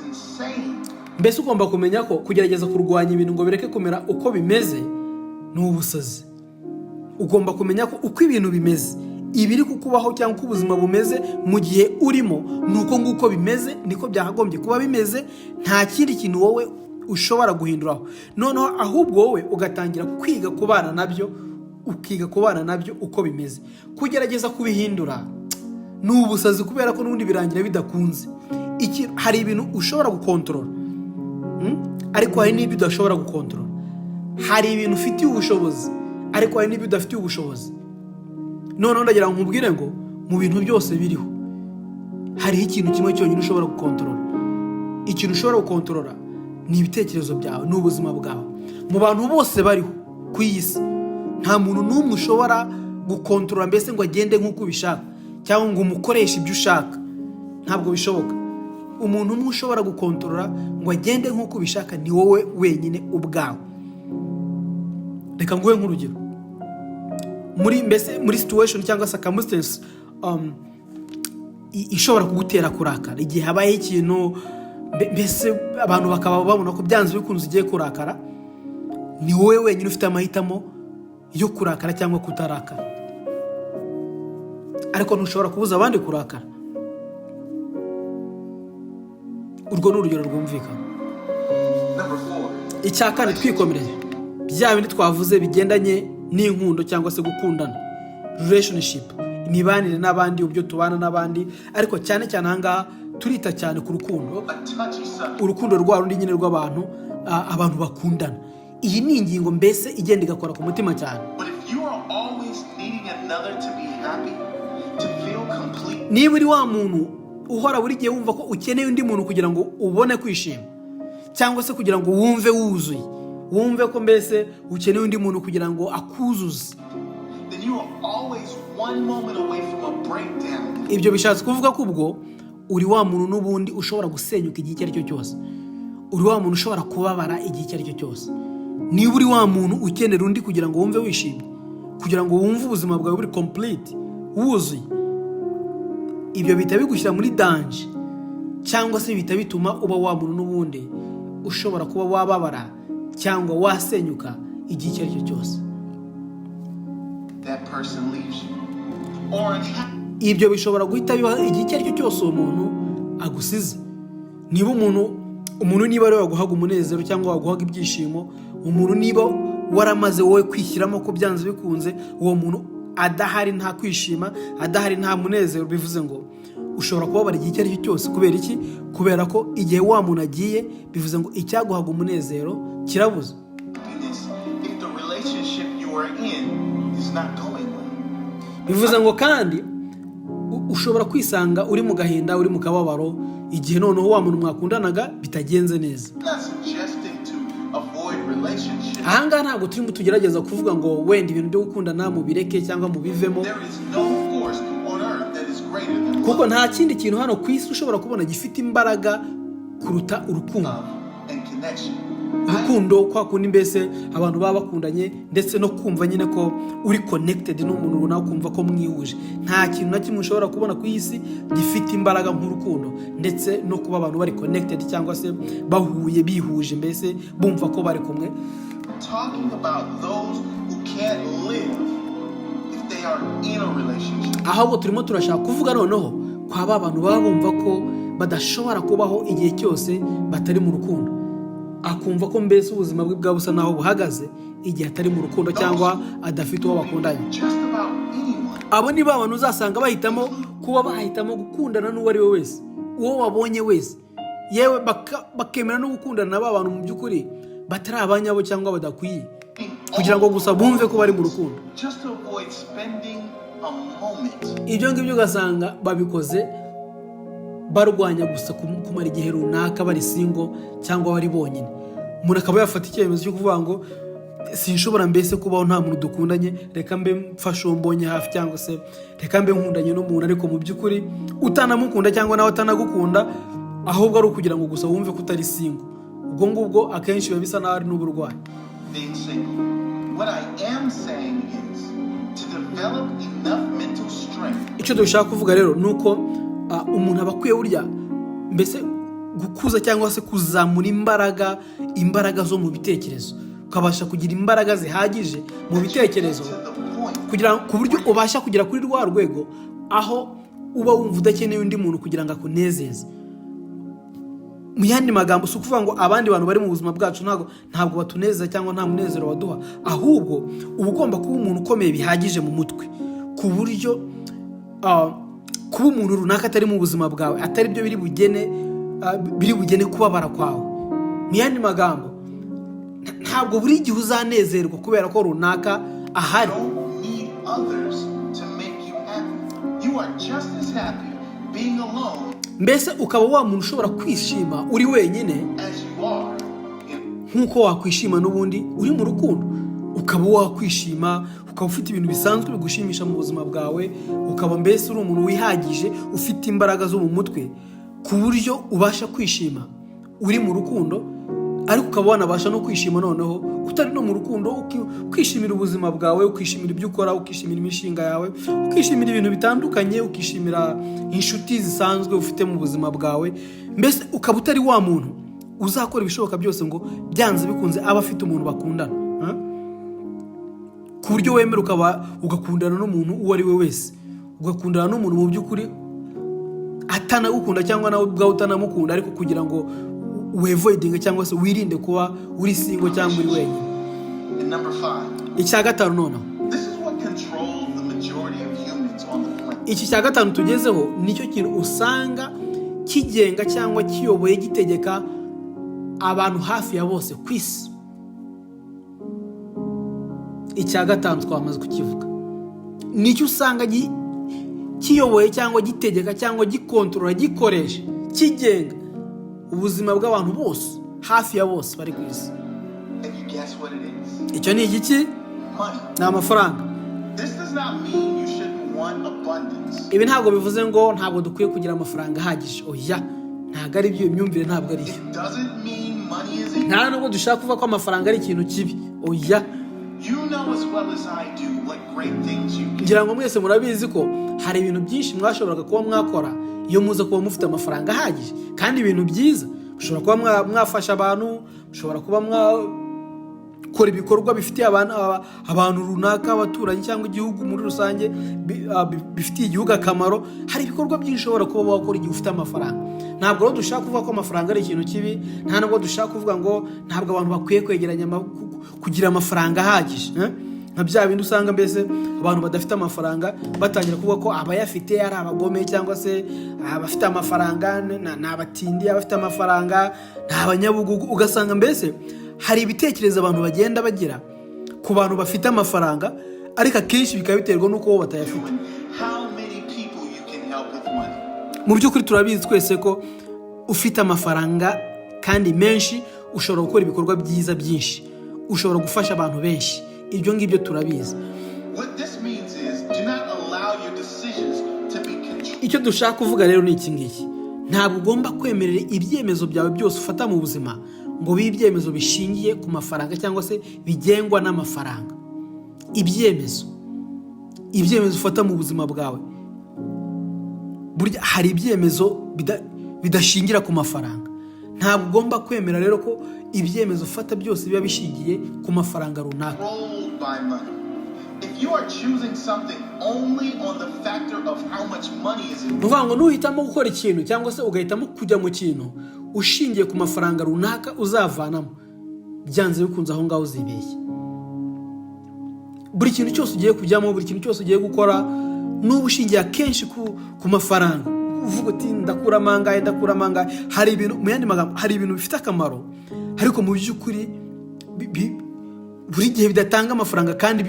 insane. Mbese ugomba kumenya ko kugerageza kurwanya ibintu ngo bireke kumera uko bimeze ni ubusazi. Ugomba kumenya ko uko ibintu bimeze, ibiri kukubaho cyangwa uko ubuzima bumeze mu gihe urimo, ni uko nguko bimeze, niko byakagombye kuba bimeze. Nta kindi kintu wowe ushobora guhinduraho. Noneho ahubwo wowe ugatangira kwiga kubana nabyo, ukiga kubana nabyo uko bimeze. Kugerageza kubihindura ni ubusazi, kubera ko n'ubundi birangira bidakunze. Hari ibintu ushobora gukontorora, Ariko hari n'ibyo udashobora gukontorora. Hari ibintu ufitiye ubushobozi, ariko hari n'ibyo udafitiye ubushobozi. Noneho ndagira ngo nkubwire ngo mu bintu byose biriho, hariho ikintu kimwe cyonyine ushobora gukontorora. Ikintu ushobora gukontorora ni ibitekerezo byawe, ni ubuzima bwawe. Mu bantu bose bariho ku iyi si, nta muntu n'umwe ushobora gukontorora mbese ngo agende nk'uko ubishaka cyangwa ngo umukoreshe ibyo ushaka. Ntabwo bishoboka. Umuntu umwe ushobora gukontorora ngo agende nk'uko ubishaka ni wowe wenyine ubwawe. Reka nguhe nk'urugero muri mbese muri situation cyangwa circumstance ishobora kugutera kurakara. Igihe habayeho ikintu, mbese abantu bakaba babona ko byanze bikunze ugiye kurakara, ni wowe wenyine ufite amahitamo yo kurakara cyangwa kutarakara, ariko ntushobora kubuza abandi kurakara. Urwo ni urugero rwumvikana. Number four, Icya kane, twikomereye bya bindi twavuze bigendanye n'inkundo cyangwa se gukundana, relationship, imibanire n'abandi, uburyo tubana n'abandi, ariko cyane cyane ahangaha turita cyane ku rukundo. A touchy subject. Urukundo rwa rundi nyine rw'abantu, abantu bakundana. Iyi ni ingingo mbese igenda igakora ku mutima cyane. But if you are always needing another to be happy, to feel complete, Niba uri wa muntu uhora buri gihe wumva ko ukeneye undi muntu kugira ngo ubone kwishima, cyangwa se kugira ngo wumve wuzuye, wumve ko mbese ukeneye undi muntu kugira ngo akuzuze, then you are always one moment away from a breakdown. Ibyo bishatse kuvuga ko ubwo uri wa muntu n'ubundi ushobora gusenyuka igihe icyo ari cyo cyose, uri wa muntu ushobora kubabara igihe icyo ari cyo cyose. Niba uri wa muntu ukenera undi kugira ngo wumve wishimye, kugira ngo wumve ubuzima bwawe buri complete, wuzuye, ibyo bihita bigushyira muri danger, cyangwa se bihita bituma uba wa muntu n'ubundi ushobora kuba wababara cyangwa wasenyuka igihe icyo ari cyo cyose. That person leaves you. Or unhappy Ibyo bishobora guhita biba igihe icyo ari cyo cyose uwo muntu agusize. Niba umuntu niba ari we waguhaga umunezero cyangwa waguhaga ibyishimo, umuntu niba waramaze wowe kwishyiramo ko byanze bikunze uwo muntu adahari nta kwishima, adahari nta munezero, bivuze ngo ushobora kubabara igihe icyo ari cyo cyose. Kubera iki? Kubera ko igihe wa muntu agiye, bivuze ngo icyaguhaga umunezero kirabuze. happiness if the relationship you are in is not going well. Bivuze ngo kandi ushobora kwisanga uri mu gahinda, uri mu kababaro, igihe noneho wa muntu mwakundanaga bitagenze neza. I'm not suggesting to avoid relationships. Ahangaha ntabwo turimo tugerageza kuvuga ngo wenda ibintu byo gukundana mubireke cyangwa mubivemo. There is no force on earth that is greater than Kuko love nta kindi kintu hano ku isi ushobora kubona gifite imbaraga kuruta urukundo. and connection. Urukundo kwa kundi mbese abantu baba bakundanye, ndetse no kumva nyine ko uri connected n'umuntu runaka, ukumva ko mwihuje. Nta kintu na kimwe ushobora kubona ku isi gifite imbaraga nk'urukundo, ndetse no kuba abantu bari connected cyangwa se bahuye, bihuje, mbese bumva ko bari kumwe. I'm talking about those who can't live if they are in a relationship. Ahubwo turimo turashaka kuvuga noneho kwa ba bantu baba bumva ko badashobora kubaho igihe cyose batari mu rukundo, akumva ko mbese ubuzima bwe bwaba busa naho buhagaze igihe atari mu rukundo cyangwa adafite uwo bakundanye. Just about anyone. Abo ni ba bantu uzasanga bahitamo kuba bahitamo gukundana n'uwo ari we wese, uwo wabonye wese, yewe bakemera no gukundana na ba bantu mu by'ukuri batari abanyabo cyangwa badakwiye, kugira ngo gusa bumve ko bari mu rukundo. Just to avoid spending a moment Ibyo ngibyo ugasanga babikoze barwanya gusa kumara igihe runaka bari single cyangwa bari bonyine. Umuntu akaba yafata icyemezo cyo kuvuga ngo sinshobora mbese kubaho nta muntu dukundanye, reka mbe mfashe uwo mbonye hafi, cyangwa se reka mbe nkundanye n'umuntu, ariko mu by'ukuri utanamukunda cyangwa nawe atanagukunda, ahubwo ari ukugira ngo gusa wumve ko utari single. Ubwo ngubwo akenshi biba bisa n'aho ari n'uburwayi. being single. What I am saying is to develop enough mental strength Icyo dushaka kuvuga rero ni uko umuntu aba akwiye burya mbese gukuza cyangwa se kuzamura imbaraga zo mu bitekerezo, ukabasha kugira imbaraga zihagije mu bitekerezo to the point kugira ku buryo ubasha kugera kuri rwa rwego aho uba wumva udakeneye undi muntu kugira ngo akunezeze. Mu yandi magambo, si ukuvuga ngo abandi bantu bari mu buzima bwacu ntabwo batunezeza cyangwa nta munezero baduha, ahubwo uba ugomba kuba umuntu ukomeye bihagije mu mutwe ku buryo kuba umuntu runaka atari mu buzima bwawe atari byo biri bugene kubabara kwawe. Mu yandi magambo, ntabwo buri gihe uzanezerwa kubera ko runaka ahari. don't need others to make you happy. You are just as happy being alone Mbese ukaba wa muntu ushobora kwishima uri wenyine as you are in nk'uko wakwishima n'ubundi uri mu rukundo. Ukaba wakwishima, ukaba ufite ibintu bisanzwe bigushimisha mu buzima bwawe, ukaba mbese uri umuntu wihagije, ufite imbaraga zo mu mutwe ku buryo ubasha kwishima uri mu rukundo, ariko ukaba wanabasha no kwishima noneho utari no mu rukundo, ukishimira ubuzima bwawe, ukishimira ibyo ukora, ukishimira imishinga yawe, ukishimira ibintu bitandukanye, ukishimira inshuti zisanzwe ufite mu buzima bwawe. Mbese ukaba utari wa muntu uzakora ibishoboka byose ngo byanze bikunze aba afite umuntu bakundana, huh? Ku buryo wemera ukaba ugakundana n'umuntu uwo ari we wese, ugakundana n'umuntu mu by'ukuri atanagukunda cyangwa nawe ubwawe utanamukunda, ariko kugira ngo wavoidinge cyangwa se wirinde kuba uri single cyangwa uri wenyine. And number five, Icya gatanu noneho. this is what controls the majority of humans on the planet. Iki cya gatanu tugezeho nicyo kintu usanga kigenga cyangwa kiyoboye, gitegeka abantu hafi ya bose ku isi. Icya gatanu twamaze kukivuga, nicyo usanga kiyoboye cyangwa gitegeka cyangwa gikontorora, gikoresha, kigenga ubuzima bw'abantu bose, hafi ya bose bari ku isi. And you guess what it is? Icyo ni igiki? Money. Ni amafaranga. This does not mean you shouldn't want abundance. Ibi ntabwo bivuze ngo ntabwo dukwiye kugira amafaranga ahagije. Oya, ntabwo ari byo, iyo myumvire ntabwo ari yo. It doesn't mean money is evil. Nta nubwo dushaka kuvuga ko amafaranga ari ikintu kibi, oya. You know as well as I do what great things you can Ngira ngo mwese murabizi ko hari ibintu byinshi mwashoboraga kuba mwakora iyo muza kuba mufite amafaranga ahagije, kandi ibintu byiza. Mushobora kuba mwafasha abantu, mushobora kuba mwakora ibikorwa bifitiye abantu runaka, abaturanyi cyangwa igihugu muri rusange, bifitiye igihugu akamaro. Hari ibikorwa byinshi ushobora kuba wakora igihe ufite amafaranga. Ntabwo rero dushaka kuvuga ko amafaranga ari ikintu kibi, nta nubwo dushaka kuvuga ngo ntabwo abantu bakwiye kwegeranya kugira amafaranga ahagije, eh? Nka bya bindi usanga mbese abantu badafite amafaranga batangira kuvuga ko abayafite ari abagome, cyangwa se abafite amafaranga ni abatindi, abafite amafaranga ni abanyabugugu. Ugasanga mbese hari ibitekerezo abantu bagenda bagira ku bantu bafite amafaranga, ariko akenshi bikaba biterwa n'uko bo batayafite. and how many people you can help with money. Mu by'ukuri turabizi twese ko ufite amafaranga kandi menshi ushobora gukora ibikorwa byiza byinshi, ushobora gufasha abantu benshi. Ibyo ngibyo turabizi. What this means is do not allow your decisions to be controlled Icyo dushaka kuvuga rero ni iki ngiki: ntabwo ugomba kwemerera ibyemezo byawe byose ufata mu buzima ngo bibe ibyemezo bishingiye ku mafaranga cyangwa se bigengwa n'amafaranga. Ibyemezo ufata mu buzima bwawe, burya hari ibyemezo bidashingira ku mafaranga. Ntabwo ugomba kwemera rero ko ibyemezo ufata byose biba bishingiye ku mafaranga runaka. by money. If you are choosing something only on the factor of how much money is Ni involved, ukuvuga ngo nuhitamo gukora ikintu cyangwa se ugahitamo kujya mu kintu ushingiye ku mafaranga runaka uzavanamo, byanze bikunze aho ngaho uzibeshye. Buri kintu cyose ugiye kujyamo, buri kintu cyose ugiye gukora, nuba ushingiye akenshi ku mafaranga, uvuga uti ndakuramo angahe, ndakuramo angahe, hari ibintu, mu yandi magambo, hari ibintu bifite akamaro ariko mu by'ukuri buri gihe bidatanga amafaranga kandi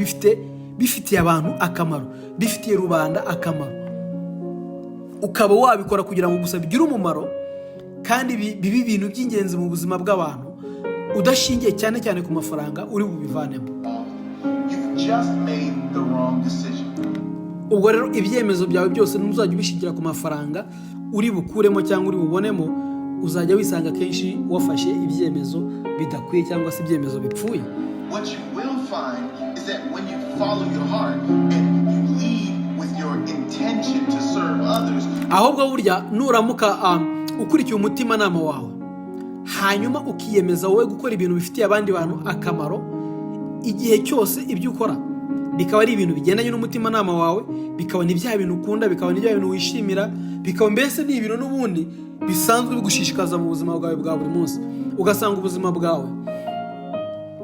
bifitiye abantu akamaro, bifitiye rubanda akamaro, ukaba wabikora kugira ngo gusa bigire umumaro kandi bibe ibintu by'ingenzi mu buzima bw'abantu, udashingiye cyane cyane ku mafaranga uri bubivanemo, you've just made the wrong decision. Ubwo rero ibyemezo byawe byose ntuzajya ubishingira ku mafaranga uri bukuremo cyangwa uri bubonemo, uzajya wisanga kenshi wafashe ibyemezo bidakwiye cyangwa se ibyemezo bipfuye. What you will find is that when you follow your heart and you lead with your intention to serve others, Ahubwo burya nuramuka ukurikiye umutimanama wawe, hanyuma ukiyemeza wowe gukora ibintu bifitiye abandi bantu akamaro, igihe cyose ibyo ukora bikaba ari ibintu bigendanye n'umutimanama wawe, bikaba ni bya bintu ukunda, bikaba ni bya bintu wishimira, bikaba mbese ni ibintu n'ubundi bisanzwe bigushishikaza mu buzima bwawe bwa buri munsi, ugasanga ubuzima bwawe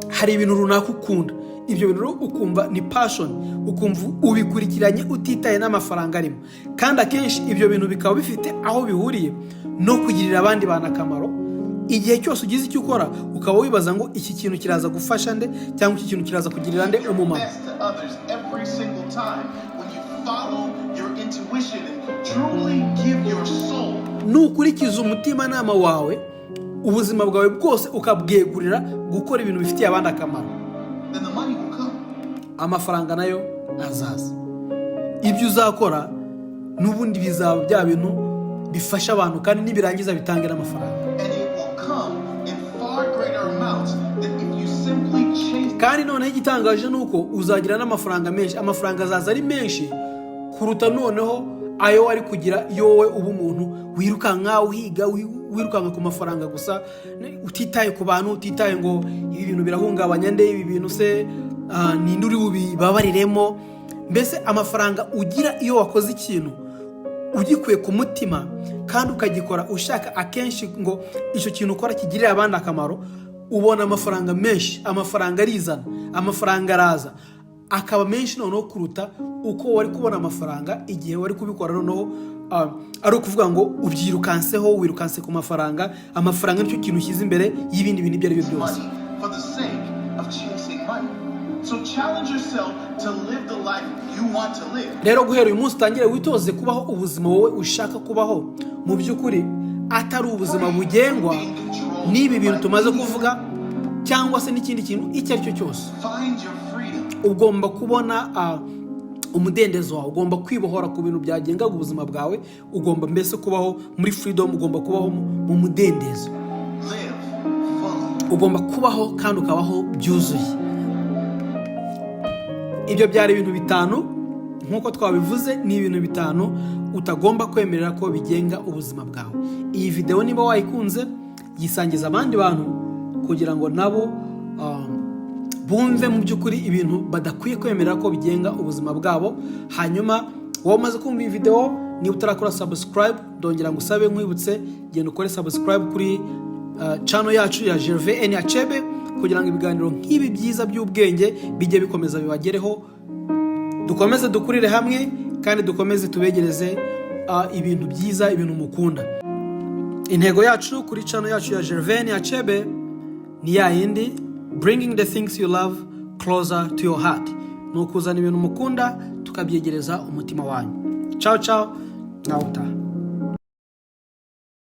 hari ibintu runaka ukunda, ibyo bintu rero ukumva ni passion, ukumva ubikurikiranye utitaye n'amafaranga arimo, kandi akenshi ibyo bintu bikaba bifite aho bihuriye no kugirira abandi bantu akamaro, igihe cyose ugize icyo ukora ukaba wibaza ngo iki kintu kiraza gufasha nde cyangwa iki kintu kiraza kugirira nde your umumaro, best to others every single time, when you follow your intuition and truly give your soul, Nukurikiza umutimanama wawe, ubuzima bwawe bwose ukabwegurira gukora ibintu bifitiye abandi akamaro, then the money will come. amafaranga nayo azaza. Ibyo uzakora n'ubundi bizaba bya bintu bifasha abantu, kandi nibirangiza bitange n'amafaranga. And it will come in far greater amounts than if you simply chase Kandi noneho igitangaje ni uko uzagira n'amafaranga menshi. Amafaranga azaza ari menshi kuruta noneho ayo wari kugira iyo wowe uba umuntu wirukanka, uhiga, wirukanka ku mafaranga gusa, utitaye ku bantu, utitaye ngo ibi bintu birahungabanya nde, ibi bintu se ninde uri bubibabariremo. Mbese amafaranga ugira iyo wakoze ikintu ugikuye ku mutima kandi ukagikora ushaka akenshi ngo icyo kintu ukora kigirire abandi akamaro, ubona amafaranga menshi. Amafaranga arizana, amafaranga araza akaba menshi noneho kuruta uko wari kubona amafaranga igihe wari kubikora noneho ari ukuvuga ngo ubyirukanseho, wirukanse ku mafaranga, amafaranga nicyo kintu ushyize imbere y'ibindi bintu ibyo ari byo byose. money for the sake of chasing money. So challenge yourself to live the life you want to live. Rero guhera uyu munsi utangire witoze kubaho ubuzima wowe ushaka kubaho mu by'ukuri, atari ubuzima bugengwa n'ibi bintu tumaze kuvuga cyangwa se n'ikindi kintu icyo ari cyo cyose. Find your freedom. Ugomba kubona umudendezo wawe, ugomba kwibohora ku bintu byagengaga ubuzima bwawe, ugomba mbese kubaho muri freedom, ugomba kubaho mu mudendezo. Live fully. Ugomba kubaho kandi ukabaho byuzuye. Ibyo byari ibintu bitanu. Nk'uko twabivuze, ni ibintu bitanu utagomba kwemerera ko bigenga ubuzima bwawe. Iyi videwo niba wayikunze, yisangiza abandi bantu kugira ngo nabo bumve mu by'ukuri ibintu badakwiye kwemerera ko bigenga ubuzima bwabo. Hanyuma wowe umaze kumva iyi videwo, niba utarakora subscribe, ndongera ngo usabe, nkwibutse, genda ukore subscribe kuri channel yacu ya Gervais N Achebe, kugira ngo ibiganiro nk'ibi byiza by'ubwenge bijye bikomeza bibagereho, dukomeze dukurire hamwe kandi dukomeze tubegereze ibintu byiza, ibintu mukunda. Intego yacu kuri channel yacu ya Gervais N Achebe ni ya yindi: bringing the things you love closer to your heart. Ni ukuzana ibintu mukunda tukabyegereza umutima wanyu. Ciao ciao, nawe utaha.